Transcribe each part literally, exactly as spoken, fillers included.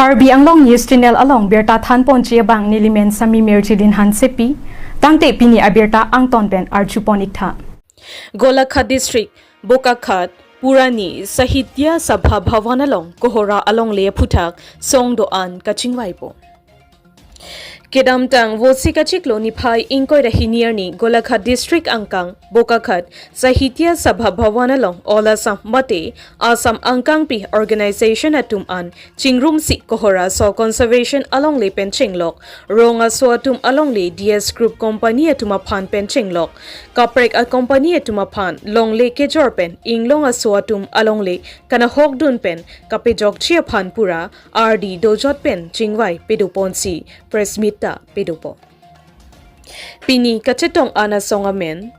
Karbi Anglong News Channel along birta thanponji abang nelimen Sami Mirjilin Hansepi, tangte pini abirta angton pen arjupon iktha. Golaghat District, Bokakhat, Purani Sahitya Sabha Bhavan along Kohora alongle aphuthak song do-an kachingvaipo. Kedamtang Vosik achiklo niphai ingkoi ra hini arni Golaghat District angkang Bokakhat Sahitya Sabha Bhavan along All Assam mate Assam angkangpi organization atum an chingrumsi Kohora Soil Conservation alongle pen chenglok, rong aso atum alongle D S Group Company atum aphan pen chenglok, kaprek a company atum aphan longle kejor pen inglong aso atum alongle kanahokdun pen kapejokji aphan pura ardi dojot pen chingvai pedoponsi press meet ta pedopo. Pini kachetong an asong amen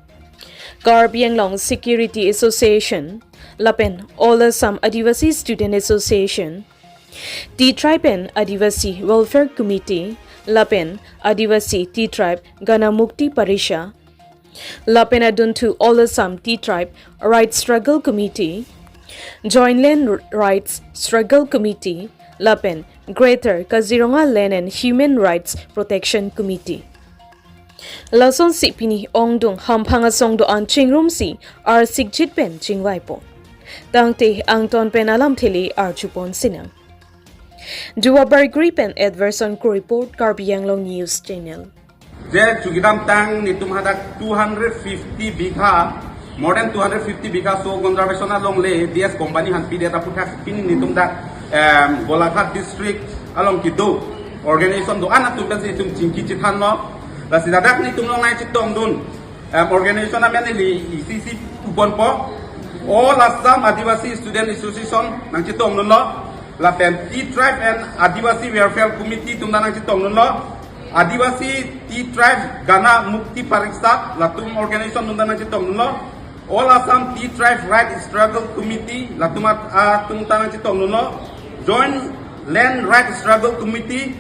Karbi Anglong Security Association, lapen All Assam Adivasi Student Association, T-Tribe and Adivasi Welfare Committee, lapen Adivasi T-Tribe Gana Mukti Parisha, lapen adunthu All Assam T-Tribe Right Struggle Committee, Joint Land Rights Struggle Committee, lapen Greater Kaziranga Land and Human Rights Protection Committee. Lasonsi pini ongdung hamphang asong do-an chingrumsi arsikjit pen chingvaipo. Tangte angton pen alamthe le arjupon sinang. Duar Bagori pen Edverson Kro report, Karbi Anglong News Channel. Je chukidamtang netum hadak two hundred fifty bigha, more than two hundred fifty bigha soil conservation alongle D S company aphan pidet aphuthak pini netum dak, em, Golaghat district along kedo organization do-an atum pensi netum chingki chethanlo. Lasi ladak netum along nangchetongdun, em, organization amen ili isi isi puponpo. All Assam Adivasi Student Association nangchetongdunlo. Lapen T-Tribe and Adivasi Welfare Committee atum ta nangchetongdunlo. Adivasi T-Tribe Gana Mukti Parisha, latum organization atum ta nangchetongdunlo. All Assam T-Tribe Right Struggle Committee, latum at-, atum ta nangchetongdunlo. Joint Land Right Struggle Committee,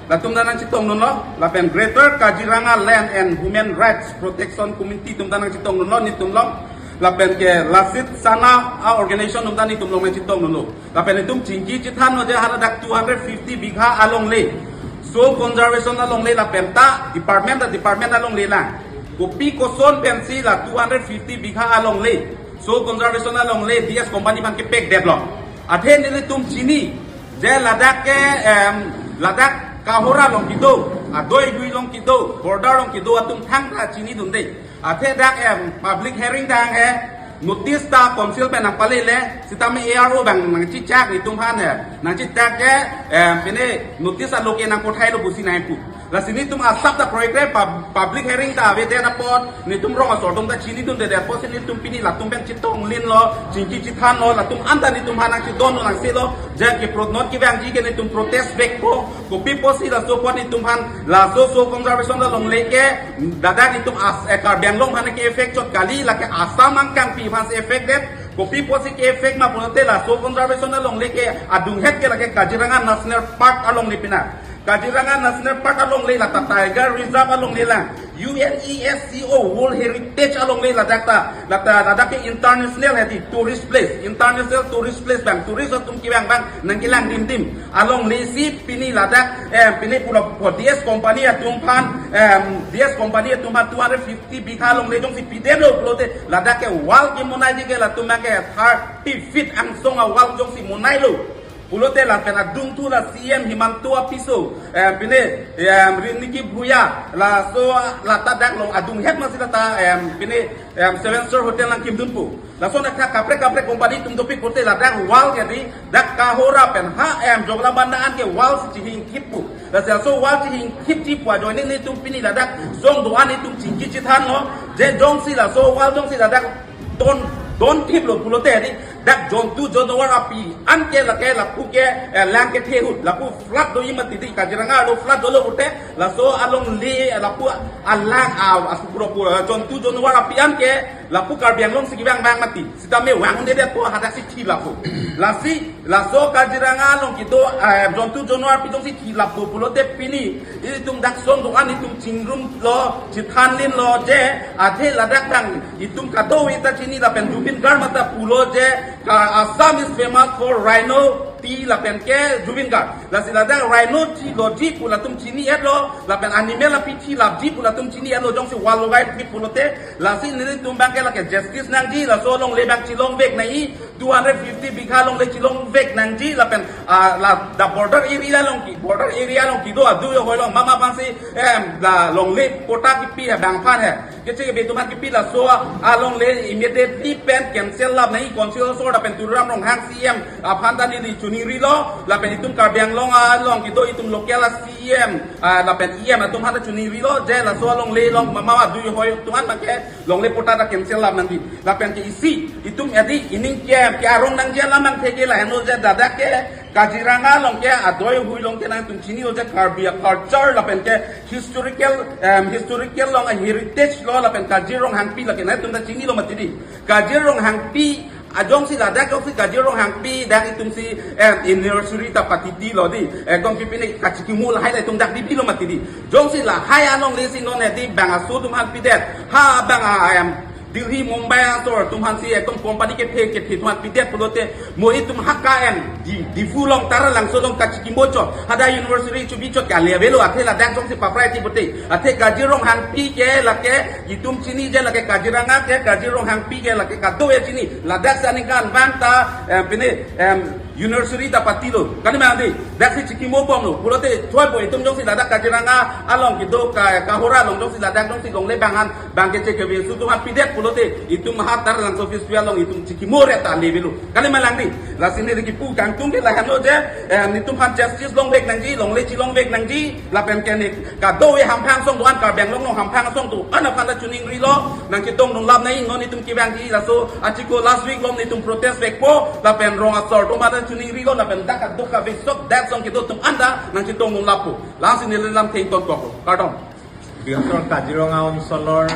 latum ta nangchetongdunlo. Lapen Greater Kaziranga Land and Human Rights Protection Committee atum ta nangchetongdunlo netum along. Lapen ke Lasitsana a organization atum ta netum along nangchetongdunlo. Lapen netum chingki chethanlo je hadak two hundred fifty bigha alongle soil conservation alongle lapen ta department ta department alongle lang. Kopi koson pensi la two hundred fifty bigha alongle soil conservation alongle D S company aphan kepekdetlo. Athe nelitum chini je ladak ke, em, ladak Kohora along kedo, adoi dui along kedo, border along kedo atum thangta chinidunde. Athe dak, em, public hearing ta hanghe, notice ta council pen nangpalele, sitame A R O abang nangchechak netum aphan he, nangchechak ke, em, pine notice aloke nangkothailo pusi nangpu. Lasi netum asap ta program pub-, public hearing ta avedet apot, netum rong asor atum ta chinidundedet apotsi netum pini latum pen chetonglinlo, chingki chethanlo, latum anta netum aphan nangchedonlo nangselo, je ke pro-, not kevangji ke netum protest back po, kopi pusi laso apot netum aphan, laso soil conservation alongle ke, ladak netum as, eh, Karbi Anglong aphan ke effect chot kali, lake Assam angkangpi aphansi effect det, kopi pusi ke effect ma pulote la soil conservation alongle ke adunghet ke lake Kaziranga National Park alongle pina. Kaziranga National Park alongle lata Tiger Reserve alongle lang. UNESCO World Heritage alongle ladak ta. Lata ladak ke international hedi tourist place. International tourist place abang. Tourist atum kevang abang nangkelang dimdim. Alonglesi pini ladak, em, pini pulo po D S company atum aphan, em, D S company atum aphan two hundred fifty bigha alongle jongsi pidetlo pulote ladak ke wall kemonaiji ke latum ke thirty feet angsong a wall jongsi monailo. Pulote lapen adungthu la C M Himanta apiso, em, pine, em, Rinki Bhuyan, laso lata dak along adunghet masi lata, em, pine, em, Seven Star Hotel nangkimdunpo. Lason athak kaprek kaprek company atum dopik pulote ladak wall ke di, dak Kohora pen ha, em, Joglamanda an ke wall si chihingkip pu. Lasi laso wall chihingkipji pu ajoine netum pini ladak song do-an netum chingki chethanlo, je jongsi laso wall jongsi ladak don, donthiplo pulote di, dak jontu jonwar api an ke lake lapu ke, eh, lang kethe ahut, lapu flood doji mati di, Kaziranga arlo flood dolo pulote, laso alongle, eh, lapu alang, ah, asupro pu, eh, jontu jonwar api an ke lapu Karbi Anglong si kevang abang mati. Sitame vang-undedetpo, hadaksi thilappo. Lasi, laso Kaziranga along kedo, eh, jontu jonwar api jongsi thilappo pulote pini, itum dak song do-an itum chingrumlo, chethanlinlo je, athe ladak abang itum kadokave ta chini lapen Zubeen Garg mate pulo je, ka Assam is famous for rhino, T lapen ke Zubeen Garg. Lasi ladak rhino thilo ji pu latum chini-etlo, lapen animal aphi thilap ji pu latum chini-etlo, jongsi wall logai pi pulote, lasi nelitum abang ke lake justice nangji, laso alongle abang chilongvek nangji, two hundred fifty bigha alongle chilongvek nangji, lapen, ah, la, the border area along ke, border area along kedo adui ahoi along mama abangsi, em, la longle patta kipi he abang aphan he. Keche kebe atum aphan kipi laso alongle immediately pen cancel lap nangji, Constituency Hall lapen Tuliram Ronghang C E M aphan ta neli chiningrilo, lapen itum Karbi Anglong along kedo itum local a C E M, ah, lapen E M atum aphan ta chiningrilo, je laso alongle along mama adui ahoi atum aphan abang ke longle patta ta cancel lap nangji. Lapen ke isi itum edi ining ke, ke arong nangji alam abang theke lahenlo je ladak ke Kaziranga along ke adoi ahui along ke nangtum chini-o je Karbi a culture lapen ke historical, em, historical along a heritage lo, lapen Kazirong Hangpi lake nangtum ta chinilo mati di. Kazirong Hangpi, ajongsi ladak jongsi Kazirong Hangpi dak itumsi, em, anniversary ta patitilo di. Ekdom pipine kachikimo lahai ta itum dak di bilo mati di. Jongsi lahai alongle si non edi bang aso atum aphan pidet. Ha bang a, em, Delhi, Mumbai asor atum aphansi ekdom company kethe kethe atum aphan pidet pulote, mo itum ha K N, di, Diphu along Taralangso along kachikimo chot, hadak anniversary chubi chot kali avelo, athe ladak jongsi paprai ti pute, athe Kazirong Hangpi ke lake itum chini je lake Kaziranga ke, Kazirong Hangpi ke lake kadokave chini, ladak si aningkan abang ta, em, pine, em, anniversary ta patilo. Kali ma di, daksi chikimo bomlo. Pulote thoi po itum jongsi ladak Kaziranga along kedo ka, Kohora along jongsi ladak jongsi longle abang aphan, abang keche kebe aso atum aphan pidet pulote, itum ha Taralangso festival along itum chikimo re ta le avelo. Kali ma lang di, lasi neli kipu kangtung ke lahenlo je, em, netum aphan justice longvek nangji, longle chilongvek nangji, lapen ke ne kadokave hamphang asong do-an, Karbi Anglong along hamphang asong do-an aphan ta chiningrilo, nangchetongdun lap nangji, non itum kevangji laso achiklo last week along netum protest vekpo, lapen rong asor atum aphan ta chiningrilo, lapen dak kadokave sok dak asong kedo atum aphan ta nangchetongdun lappo. Lasi neli lam thengton koklo. Kardom. বৃহত্তৰ কাজিৰঙা অঞ্চলৰ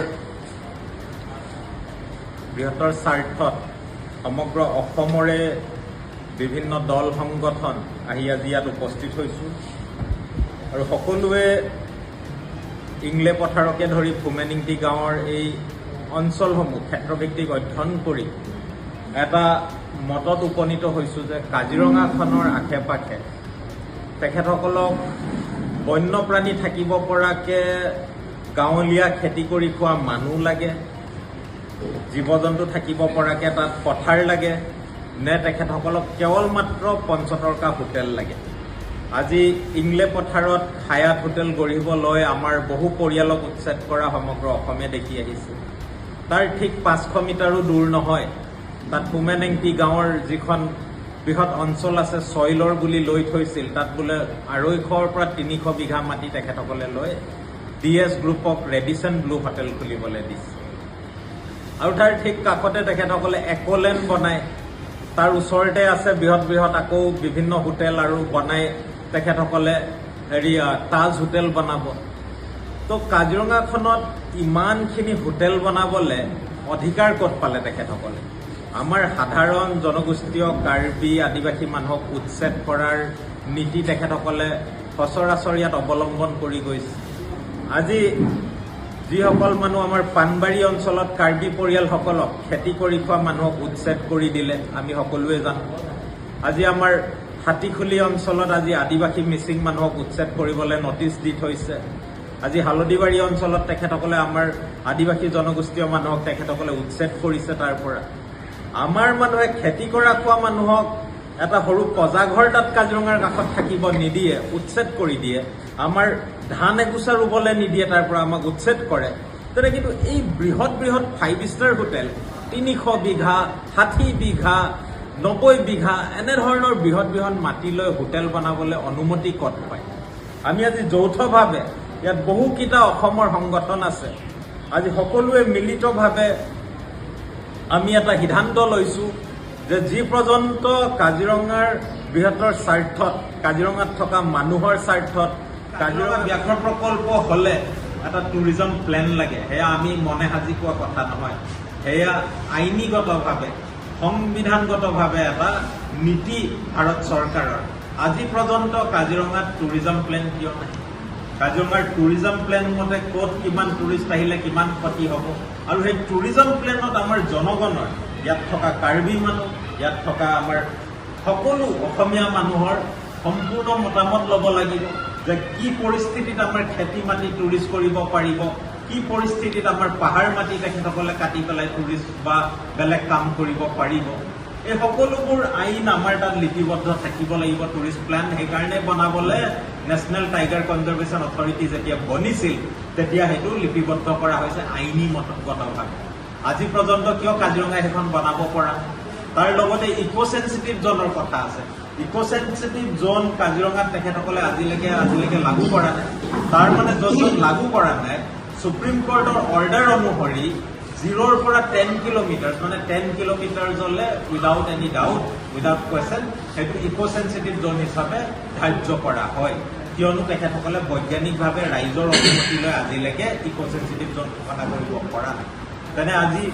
বৃহত্তৰ স্বাৰ্থত সমগ্ৰ অসমৰে বিভিন্ন দল সংগঠন আহি আজি ইয়াত উপস্থিত হৈছোঁ আৰু সকলোৱে ইংলে পথাৰকে ধৰি ফুমেনিংটি গাঁৱৰ এই অঞ্চলসমূহ ক্ষেত্ৰভিত্তিক অধ্যয়ন কৰি এটা মতত উপনীত হৈছোঁ যে কাজিৰঙাখনৰ আশে পাশে তেখেতসকলক বন্যপ্ৰাণী থাকিব পৰাকে গাঁৱলীয়া খেতি কৰি খোৱা মানুহ লাগে, জীৱ জন্তু থাকিব পৰাকে তাত পথাৰ লাগে, নে তেখেতসকলক কেৱল মাত্ৰ পঞ্চতৰ্কা হোটেল লাগে। আজি ইংলে পথাৰত হায়াত হোটেল গঢ়িব লৈ আমাৰ বহু পৰিয়ালক উচ্ছেদ কৰা সমগ্ৰ অসমে দেখি আহিছে। তাৰ ঠিক পাঁচশ মিটাৰো দূৰ নহয়, তাত পুমেনেংটি গাঁৱৰ যিখন বৃহৎ অঞ্চল আছে, ছইলৰ বুলি লৈ থৈছিল, তাত বোলে আঢ়ৈশৰ পৰা তিনিশ বিঘা মাটি তেখেতসকলে লৈ ডি এছ গ্ৰুপক ৰেডিচন ব্লু হোটেল খুলিবলৈ দিছে। আৰু তাৰ ঠিক কাষতে তেখেতসকলে একলেণ্ড বনাই, তাৰ ওচৰতে আছে বৃহৎ বৃহৎ আকৌ বিভিন্ন হোটেল আৰু বনাই তেখেতসকলে হেৰি, আ, তাজ হোটেল বনাব। তো কাজিৰঙাখনত ইমানখিনি হোটেল বনাবলৈ অধিকাৰ ক'ত পালে তেখেতসকলে? আমাৰ সাধাৰণ জনগোষ্ঠীয় কাৰ্বি আদিবাসী মানুহক উচ্ছেদ কৰাৰ নীতি তেখেতসকলে সচৰাচৰ ইয়াত অৱলম্বন কৰি গৈছে। আজি যিসকল মানুহ আমাৰ পাণবাৰী অঞ্চলত কাৰ্বি পৰিয়ালসকলক খেতি কৰি খোৱা মানুহক উচ্ছেদ কৰি দিলে, আমি সকলোৱে জানো। আজি আমাৰ হাতীখুলি অঞ্চলত আজি আদিবাসী মিচিং মানুহক উচ্ছেদ কৰিবলৈ নটিচ দি থৈছে। আজি হালদিবাৰী অঞ্চলত তেখেতসকলে আমাৰ আদিবাসী জনগোষ্ঠীয় মানুহক তেখেতসকলে উচ্ছেদ কৰিছে তাৰ পৰা। আমাৰ মানুহে খেতি কৰা খোৱা মানুহক এটা সৰু পজাঘৰ তাত কাজিৰঙাৰ কাষত থাকিব নিদিয়ে, উচ্ছেদ কৰি দিয়ে। আমাৰ ধান এগোচা ৰুবলৈ নিদিয়ে, তাৰ পৰা আমাক উচ্ছেদ কৰে। তেনে কিন্তু এই বৃহৎ বৃহৎ ফাইভ ষ্টাৰ হোটেল, তিনিশ বিঘা, ষাঠি বিঘা, নব্বৈ বিঘা, এনেধৰণৰ বৃহৎ বৃহৎ মাটি লৈ হোটেল বনাবলৈ অনুমতি ক'ত পায়? আমি আজি যৌথভাৱে, ইয়াত বহুকেইটা অসমৰ সংগঠন আছে, আজি সকলোৱে মিলিতভাৱে আমি এটা সিদ্ধান্ত লৈছোঁ যে যি পৰ্যন্ত কাজিৰঙাৰ বৃহত্তৰ স্বাৰ্থত, কাজিৰঙাত থকা মানুহৰ স্বাৰ্থত, কাজিৰঙা ব্যাঘ্ৰ প্ৰকল্প হ'লে এটা টুৰিজম প্লেন লাগে, সেয়া আমি মনে সাজি কোৱা কথা নহয়, সেয়া আইনীগতভাৱে, সংবিধানগতভাৱে এটা নীতি ভাৰত চৰকাৰৰ। আজি পৰ্যন্ত কাজিৰঙাত টুৰিজম প্লেন কিয় নাই? কাজিৰঙাৰ টুৰিজম প্লেন মতে ক'ত কিমান টুৰিষ্ট আহিলে কিমান ক্ষতি হ'ব, আৰু সেই টুৰিজম প্লেনত আমাৰ জনগণৰ, ইয়াত থকা কাৰ্বি মানুহ, ইয়াত থকা আমাৰ সকলো অসমীয়া মানুহৰ সম্পূৰ্ণ মতামত ল'ব লাগিব যে কি পৰিস্থিতিত আমাৰ খেতি মাটি টুৰিষ্ট কৰিব পাৰিব, কি পৰিস্থিতিত আমাৰ পাহাৰ মাটি তেখেতসকলে কাটি পেলাই টুৰিষ্ট বা বেলেগ কাম কৰিব পাৰিব। এই সকলোবোৰ আইন আমাৰ তাত লিপিবদ্ধ থাকিব লাগিব। টুৰিষ্ট প্লেন সেইকাৰণে বনাবলৈ নেশ্যনেল টাইগাৰ কনজাৰ্ভেশ্যন অথৰিটি যেতিয়া বনিছিল, তেতিয়া সেইটো লিপিবদ্ধ কৰা হৈছে আইনী মতগতভাৱে। আজি পৰ্যন্ত কিয় কাজিৰঙা সেইখন বনাব পৰা নাই? তাৰ লগতে ইক' চেন্সিটিভ জ'নৰ কথা আছে। ইক' চেন্সিটিভ জ'ন কাজিৰঙাত তেখেতসকলে আজিলৈকে আজিলৈকে লাগু কৰা নাই। তাৰ মানে য'ত য'ত লাগু কৰা নাই, ছুপ্ৰিম কোৰ্টৰ অৰ্ডাৰ অনুসৰি জিৰ'ৰ পৰা টেন কিলোমিটাৰ, মানে টেন কিলোমিটাৰ জলে without any doubt, without question সেইটো ইক' চেন্সিটিভ জ'ন হিচাপে ধাৰ্য কৰা হয়। কিয়নো তেখেতসকলে বৈজ্ঞানিকভাৱে ৰাইজৰ অনুমতি লৈ আজিলৈকে ইক' চেন্সিটিভ জ'ন ঘোষণা কৰিব পৰা নাই। তেনে আজি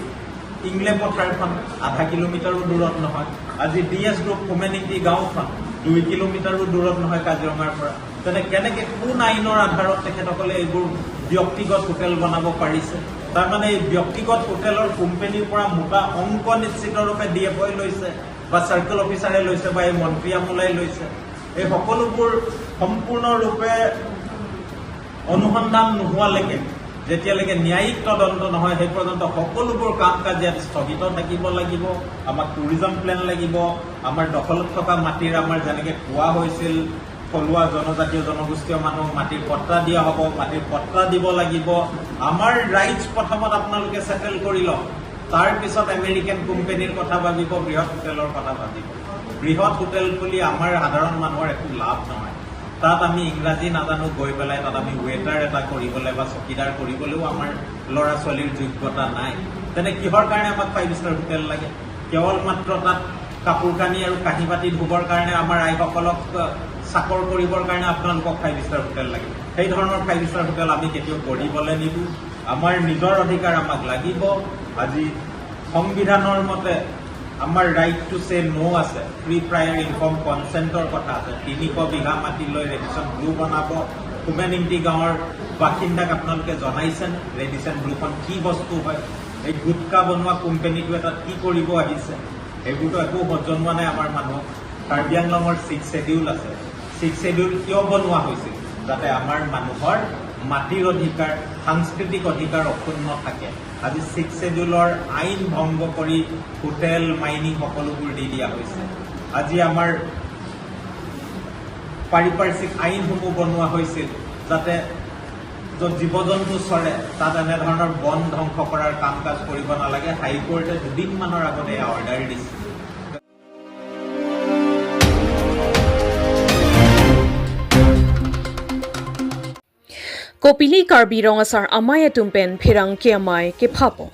ইংলে পথাৰখন আধা কিলোমিটাৰো দূৰত নহয়। আজি ডি এছ গ্ৰুপ হোমেন ইংতি গাঁওখন দুই কিলোমিটাৰো দূৰত নহয় কাজিৰঙাৰ পৰা। তেনে কেনেকে কোন আইনৰ আধাৰত তেখেতসকলে এইবোৰ ব্যক্তিগত হোটেল বনাব পাৰিছে? তাৰমানে এই ব্যক্তিগত হোটেলৰ কোম্পেনীৰ পৰা মোটা অংক নিশ্চিত ৰূপে ডি এফ অ'ই লৈছে বা চাৰ্কল অফিচাৰে লৈছে বা এই মন্ত্ৰী আমোলাই লৈছে। এই সকলোবোৰ সম্পূৰ্ণৰূপে অনুসন্ধান নোহোৱালৈকে, যেতিয়ালৈকে ন্যায়িক তদন্ত নহয়, সেই পৰ্যন্ত সকলোবোৰ কাম কাজ ইয়াত স্থগিত থাকিব লাগিব। আমাক টুৰিজম প্লেন লাগিব, আমাৰ দখলত থকা মাটিৰ, আমাৰ যেনেকে কোৱা হৈছিল, থলুৱা জনজাতীয় জনগোষ্ঠীয় মানুহক মাটিৰ পট্টা দিয়া হ'ব, মাটিৰ পট্টা দিব লাগিব। আমাৰ ৰাইটছ প্ৰথমত আপোনালোকে ছেটেল কৰি লওক, তাৰ পিছত আমেৰিকান কোম্পেনীৰ কথা ভাবিব, বৃহৎ হোটেলৰ কথা ভাবিব। বৃহৎ হোটেল বুলি আমাৰ সাধাৰণ মানুহৰ একো লাভ নহয়। তাত আমি ইংৰাজী নাজানো, গৈ পেলাই তাত আমি ৱেটাৰ এটা কৰিবলৈ বা চকীদাৰ কৰিবলৈও আমাৰ ল'ৰা ছোৱালীৰ যোগ্যতা নাই। তেনে কিহৰ কাৰণে আমাক ফাইভ ষ্টাৰ হোটেল লাগে? কেৱল মাত্ৰ তাত কাপোৰ কানি আৰু কাঁহী বাতি ধুবৰ কাৰণে আমাৰ আইসকলক, আহ, চাকৰ কৰিবৰ কাৰণে আপোনালোকক ফাইভ ষ্টাৰ হোটেল লাগে? সেই ধৰণৰ ফাইভ ষ্টাৰ হোটেল আমি কেতিয়াও গঢ়িবলৈ নিদিওঁ। আমাৰ নিজৰ অধিকাৰ আমাক লাগিব। আজি সংবিধানৰ মতে আমাৰ ৰাইট টু চে ন' আছে, প্ৰি প্ৰায়ৰ ইনফৰ্ম কনচেণ্টৰ কথা আছে। তিনিশ বিঘা মাটি লৈ ৰেডিচন ব্লু বনাব। হোমেন ইংতি গাঁৱৰ বাসিন্দাক আপোনালোকে জনাইছেনে ৰেডিচন ব্লুখন কি বস্তু হয়? এই গুটকা বনোৱা কোম্পেনীটোৱে তাত কি কৰিব আহিছে? সেইবোৰতো একো জনোৱা নাই আমাৰ মানুহক। কাৰ্বি আংলঙৰ ছিক্স শ্বেডিউল আছে। ছিক্স শ্বেডিউল কিয় বনোৱা হৈছিল? যাতে আমাৰ মানুহৰ মাটিৰ অধিকাৰ, সাংস্কৃতিক অধিকাৰ অক্ষুণ্ণ থাকে। আজি ছিক্স শ্বেডিউলৰ আইন ভংগ কৰি হোটেল, মাইনিং সকলোবোৰ দি দিয়া হৈছে। আজি আমাৰ পাৰিপাৰ্শ্বিক আইনসমূহ বনোৱা হৈছিল, যাতে য'ত জীৱ জন্তু চৰে তাত এনেধৰণৰ বন ধ্বংস কৰাৰ কাম কাজ কৰিব নালাগে। হাইকোৰ্টে দুদিনমানৰ আগতে এয়া অৰ্ডাৰ দিছিল। Kopili Karbi Rong Asar Amei atum pen pherangke amei kephapo.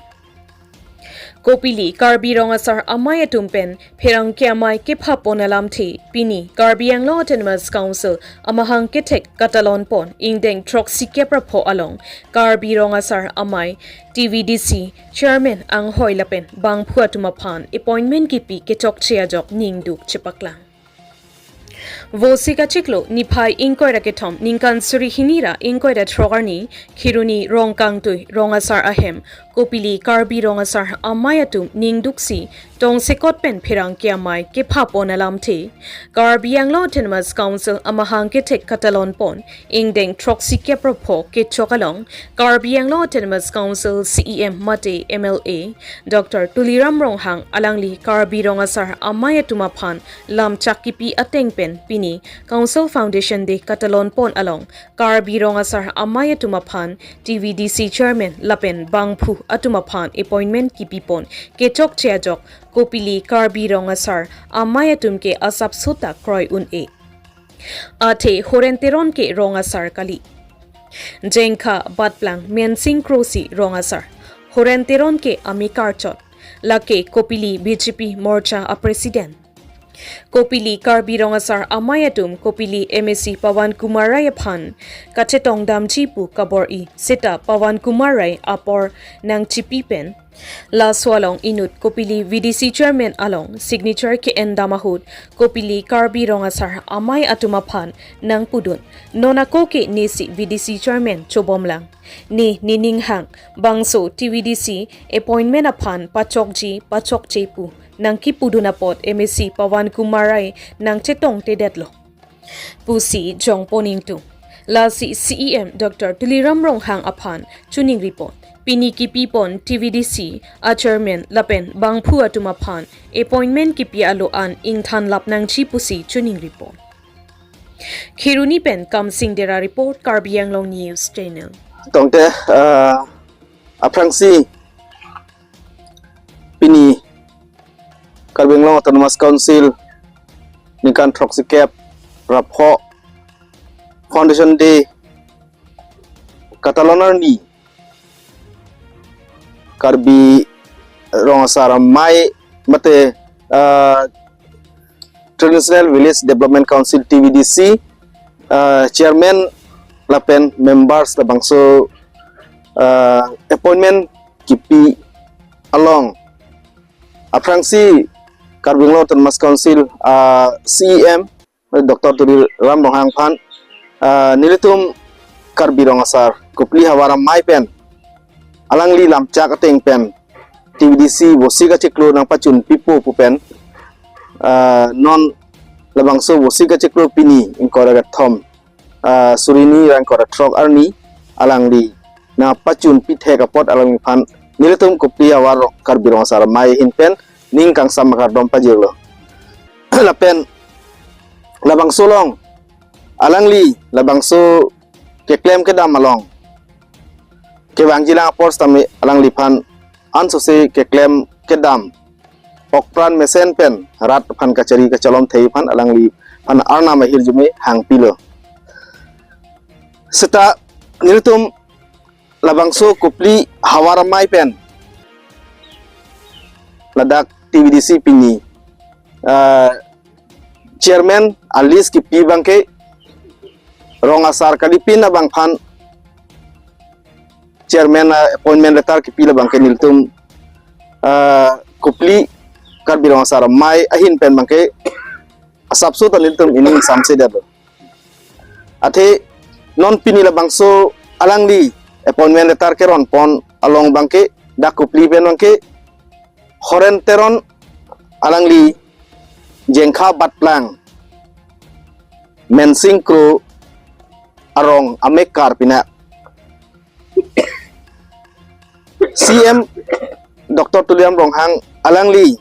Kopili Karbi Rong Asar Amei atum pen pherangke amei kephapo alamthe pini Karbi Anglong Autonomous Council amahang kethek katalon pon ingdeng throksi kep ra pho along Karbi Rong Asar Amei, T V D C Chairman anghoi lapen bangphu atum aphan appointment kipi kechokche ajok ningduk chepaklang. Vosi kachiklo niphai ingkoi ra kethom ningkan suri hini ra ingkoi ra throk arni Kheroni Rongkangtui Rong Asar ahem Kopili Karbi Rong Asar Amei atum ningduksi tongsekot pen pherangke amei kephapo alamthe Karbi Anglong Autonomous Council amahang kethek katalon pon ingdeng throksi kep ra pho kechok along Karbi Anglong Autonomous Council C E M mate M L A Doctor Tuliram Ronghang alangli Karbi Rong Asar Amei atum aphan lamchak kipi ateng pen pini Council Foundation Day katalon pon along Karbi Rong Asar Amei atum aphan T V D C Chairman lapen bangphu atum aphan appointment kipi pon kechokche ajok Kopili Karbi Rong Asar Amei atum ke asap sota kroi un-e. Athe Horen Teron ke Rong Asar kali. Jengkha Batplang Mensing Krosi Rong Asar. Horen Teron ke amei karchot. Lake Kopili B J P Morcha a President. Kopili Karbi Rong Asar Amei atum Kopili M A C Pawan Kumar Rai aphan kachetong damji pu kabor-i seta Pawan Kumar Rai apor nangchipi pen laso along inut Kopili V D C Chairman along signature ke-en dam ahut Kopili Karbi Rong Asar Amei atum aphan nangpudun. Non ako ke nesi V D C Chairman chobomlang. Ne nening hang bangso T V D C appointment aphan pachokji pachokche pu nangkipudun apot M A C Pawan Kumar Rai nangchetongtedetlo pusi jongpon ingtung. Lasi C E M Doctor Tuliram Ronghang aphan choningripon. Pini kipipon T V D C a chairman lapen bangphu atum aphan appointment kipi alo an ingthanlap nangji pusi choningripon. Kheroni pen Kamsing Dera report, Karbi Anglong News Channel. Tangte, ah, aphrangsi pini Karbi Anglong Autonomous Council ningkan throksi kep rapho Foundation Day katalon arni Karbi Rong Asar Amei mate, ah, Traditional Village Development Council, T V D C, ah, chairman lapen members labangso, ah, appointment kipi along aphrangsi Karbi Anglong Autonomous Council, ah, C E M Doctor Tuliram Ronghang aphan, ah, nelitum Karbi Rong Asar Kopili Havar Amei pen alangli lamchak ateng pen T V D C vosi kachiklo nangpachun pipo pu pen, ah, non labangso vosi kachiklo pini ingkoi ra kethom, ah, suri hini ra ingkoi ra throk arni alangli nangpachun pithek apot alangliphan nelitum Kopili Havar Karbi Rong Asar Amei ahin pen ning kangsam akardom pajirlo. Lapen labangso along alangli labangso keklem kedam along kevangjilang apor sitame alangliphan ansose keklem kedam okpran mesen pen rat aphan kachari kacholom thei aphan alangliphan arnam ahirjume hangpilo. Seta nelitum labangso Kopili Havar Amei pen ladak T V D C pini, ah, chairman a-list kipi abangke Rong Asar kalipin abangphan chairman, ah, appointment letter kipi labangke nelitum, ah, Kopili Karbi Rong Asar Amei ahin pen abangke asapso ta nelitum ining samse detlo. Athe non pini labangso alangli appointment letter keronpon along abangke dak Kopili pen abangke Horen Teron alangli Jengkha Batplang Mensing Kro arong amekar pinak C E M Doctor Tuliram Ronghang alangli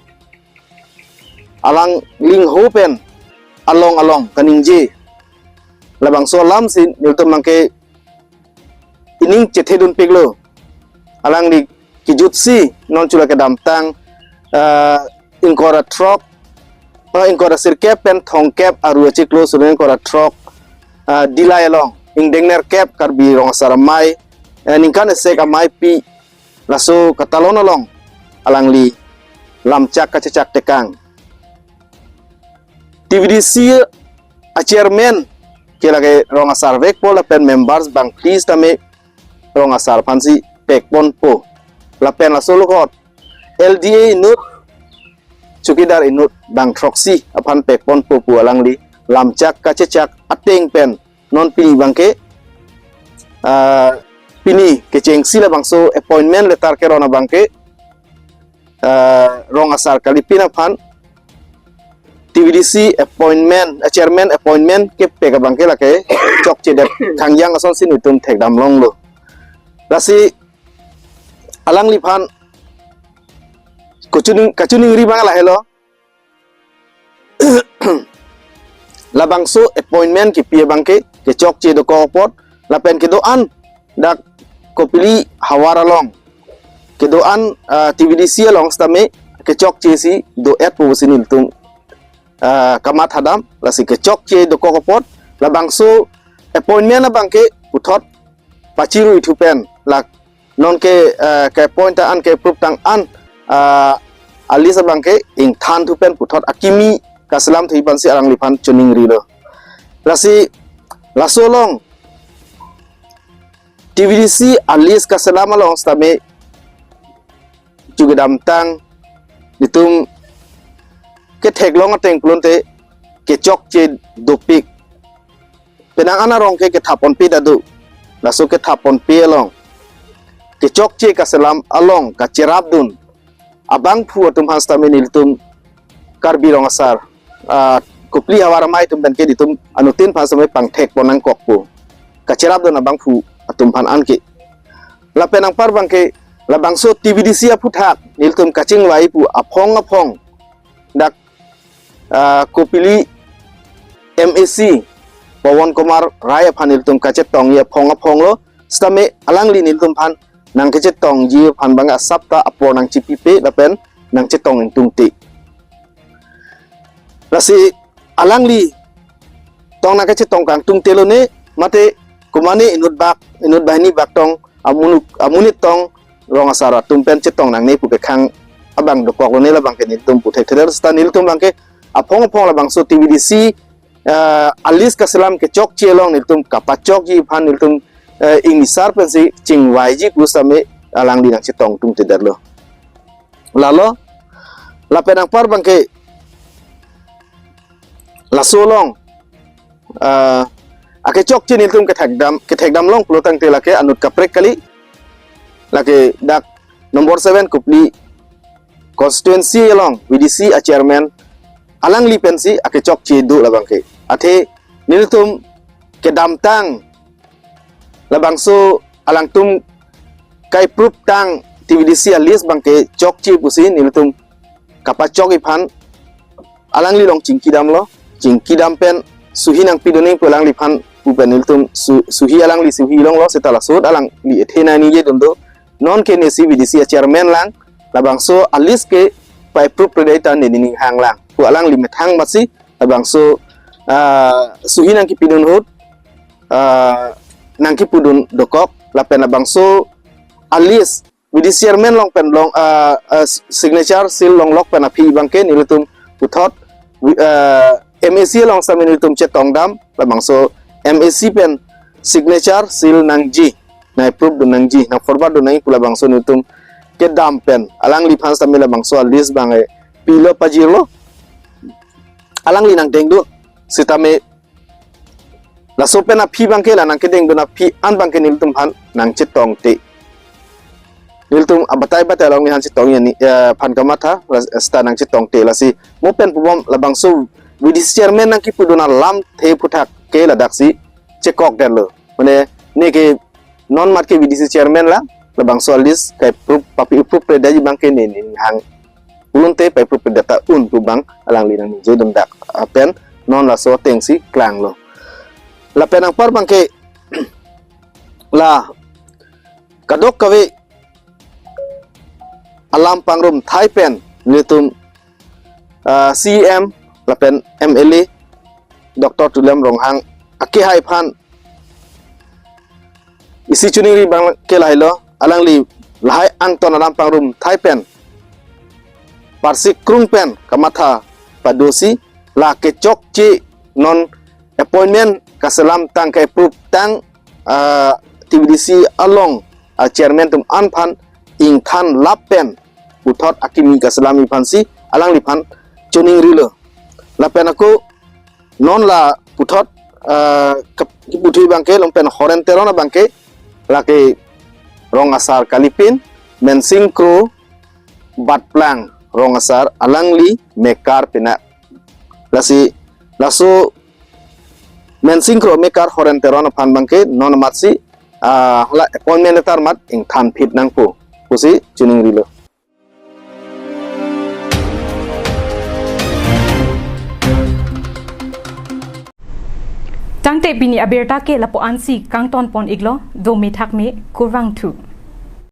alang lingho pen along along kaningje labangso alam si nelitum abangke ining chethedunpiklo. Alangli kijutsi non chula kedamtang, ah, ingkoi ra throk, ah, ingkoi ra sirkep pen thomkep aru achiklo suri ingkoi ra throk, ah, Dillai along ingdeng nerkep Karbi Rong Asar Amei, eh, ningkan isi amei pi laso katalon along alangli lamchak kachechak tekang. T V D C a-chairman ke lake rong asar vekpo lapen members bang please tame rong asar aphansi pekponpo. Lapen laso lokot L D A inut, chowkidar inut bang throksi aphan pekponpo pu alangli lamchak kachechak ateng pen non pini abangke, ah, pini kechengsi labangso appointment letter keron abangke, ah, rong asar kalipin aphan T V D C appointment, ah, chairman appointment kepek abangke lake chokchedet thangjang asonsi nelitum thekdam longlo. Lasi alangliphan kachuning, kachiningri abang lahelo. Labangso appointment kipi abangke kechokche dokok apot lapen kedo-an dak Kopili havar along kedo-an, ah, T V D C along sitame kechokche si do-etpo pusi nelitum, ah, kamatha dam. Lasi kechokche dokok apot labangso appointment abangke puthot pachiru ithu pen lak nonke, eh, ke appoint tang an ke approve tang an, ah, a-list abangke ingthanthu pen puthot akimi kaselamthu aphansi alangliphan chiningrilo. Lasi laso along T V D C a-list kaselam along sitame chukidamtang nelitum ketheklong ateng pulote kechokche dopik. Penang an arong ke kethaponpe ta do. Laso kethaponpe along kechokche kaselam along kacherapdun abangphu atum aphan sitame nelitum Karbi Rong Asar, ah, Kopili havar amei atum pen ke nelitum anuttin aphan sampai pangthek pon nangkok pu kacherap dun abangphu atum aphan anke. Lapen anparpang ke labangso T V D C aphuthak nelitum kachingvai pu aphong aphong dak, ah, Kopili M A C Pawan Kumar Rai aphan nelitum kachetongji aphong aphong lo, sitame alangli nelitum aphan nangkachetongji aphan abang asap ta apor nangchipipe lapen nangchetong ingtungte. Lasi alangli tong nangkachetong kangtungte lone, mate komatne inut bak, inut banghini bak tong, amonit, amonit tong Rong Asar atum pen chetong nangne pu kekhang abang dokok lone, labang ke nelitum pu thekthedet, seta nelitum abang ke aphong aphong labangso T V D C, eh, a-list kaselam kechokche along nelitum kapachokji aphan nelitum, eh, ingnisar pensi chingvaiji pu sitame alangli nangchetong tungtedetlo. Lalo, lapen anparpang ke laso along, ah, akechokche nelitum kethekdam, kethekdam long pulo tangte lake anut kaprek kali. Lake dak number seven Kopili constituency along V D C a-chairman alangli pensi akechokche do labang ke. Athe nelitum kedamtang labangso alangtum kai-approve tang T V D C a-list abang ke chokche pusi nelitum kapachokji aphan alangli along chingkidamlo, chingkidam pen suhi nangpidun nang pu alangliphan pu pen nelitum su-, suhi alangli suhi longlo, seta laso ahut alangli ethe nangningje dun do. Non ke nesi V D C a-chairman lang, labangso a-list ke pai-approve pre dei ta neli ning hanglang pu alangli methang amatsi labangso, ah, suhi nangkipidun ahut, ah, nangkipudun dokok, lapen labangso a-list V D C chairman along pen long, ah, ah, signature seal longlok pen aphi abang ke nelitum puthot, wi-, ah, M A C along sitame nelitum chetongdam, labangso M A C pen signature seal nangji, nang-approve dun nangji, nang-forward dun nangji pu labangso nelitum kedam pen alangliphan sitame labangso a-list abang, eh, pilo pajirlo, alangli nangdengdun, sitame laso pen aphi abang ke la nangkedengdun aphi an abang ke nelitum aphan nangchetongte. Nelitum abatai batai along nelihan chetong ya ni, eh, aphan kamatha, la-, seta nangchetongte. Lasi mo pen pubom labangso V D C chairman nangkipudun alamthe aphuthak ke ladaksi chekokdetlo. Mane ne ke non amat ke V D C chairman lang, labangso a-list kai-approve, papi-approve pre dei abang ke ne ning hang. Ulunte pai-approve pre dei ta un pu abang alangli nangningje dun dak, ah, pen non laso atengsi klanglo. Lapen anparpang ke la kadokave alam pangrum thai pen nelitum, ah, C E M lapen M L A Doctor Tuliram Ronghang akehai aphan isi choningri abang ke lahelo, alangli lahai angton alam pangrum thai pen parsi krung pen kamatha padosi la kechokche non appointment kaselam tang kai-approve tang, ah, T V D C along, ah, chairman atum an aphan ingthan lap pen puthot akimi kaselamji aphansi alangliphan choningrilo. Lapen ako non la puthot, ah, kep-, kiputhu abang ke, Longpen Horen Teron abang ke, lake Rong Asar kalipin, Mensing Kro, Batplang Rong Asar, alangli mekar pina. Lasi, laso Mensing Kro mekar Horen Teron aphan abang ke, non amatsi, ah, hala appointment letter amat ingthan phit nangpo pusi choningrilo. Tangte pini abirta ke lapu-ansi kangton pon iklo, do methak me, kurvangthu.